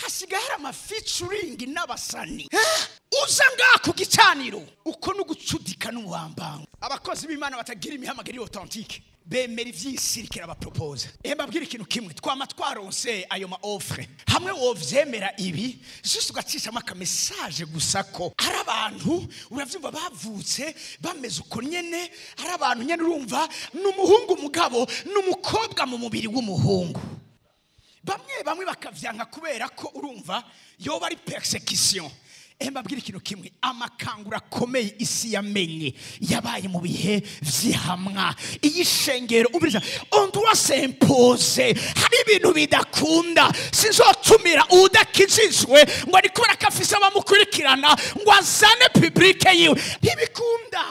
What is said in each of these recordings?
Hasigaye hari ama featuring n'abasani. Uza ngaha ku gicaniro uko n'ugucudika n'uwambanga. Abakozi b'Imana batagira imihamagaro authentique bemera ivyisirikira bapropose. Mbabwira ikintu kimwe, twama twaronse ayo ma offre hamwe wovyemera ibi juste ugacishamo aka message gusa ko ari abantu uravyumva bavutse bameze uko nyene, ari abantu nyene urumva n'umuhungu mugabo n'umukobwa mu mubiri w'umuhungu. Bamwe bamwe bakavyanka kubera ko urumva yoba ari persecution. Mbabwira ikintu kimwe, amakangura akomeye isi yamenye yabaye mu bihe vy'ihamwa. Iyi shengero ubiriza on doit s'imposer. Hari ibintu bidakunda, sinzotumira udakijijwe ngo ni kubera ko afise abamukurikirana ngo azane public yiwe. Ntibikunda.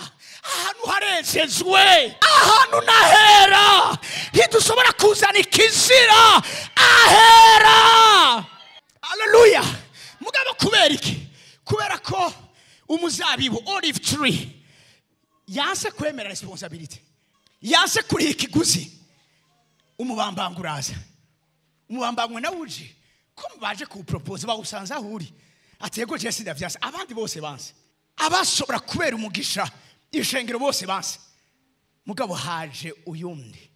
Ahantu harejejwe, ahantu nahera, ntidushobora kuzana ikizira ahera. Haleluya. Mugabo kubera iki? Kubera ko umuzabibu olive tree yanse kwemera responsibility, yanse kuriha ikiguzi, umubambanga uraza. Umubambangwe nawe uje ko baje kuwupropose bawusanze aho uri, ati yego je sindavyase, abandi bose banse, abashobora kubera umugisha ishengero bose banse, mugabo haje uyundi.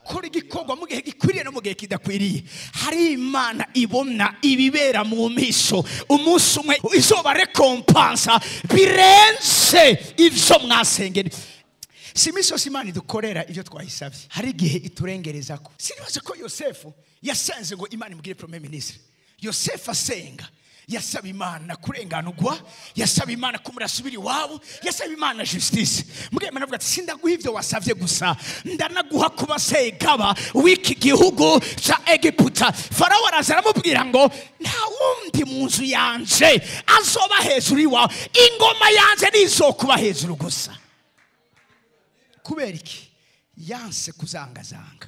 Kora igikorwa mu gihe gikwiriye no mu gihe kidakwiriye. Hari Imana ibona ibibera mu miso, umunsi umwe izoba rekompansa birenze ivyo mwasengera. Si imisi yose Imana idukorera ivyo twayisavye, hari igihe iturengerezako. Sinibaze ko Yosefu yasenze ngo Imana imugire premier ministre. Yosefu asenga yasaba Imana kurenganurwa, yasaba Imana kumurasubira iwabo, yasaba Imana justice. Mugihe Imana avuga ati sindaguha ivyo wasavye gusa, ndanaguha kuba segaba w'iki gihugu ca Egiputa. Farao araza aramubwira ngo nta wundi mu nzu yanje azoba hejuru iwawe, ingoma yanje nizokuba hejuru gusa. Kubera iki? Yanse kuzangazanga.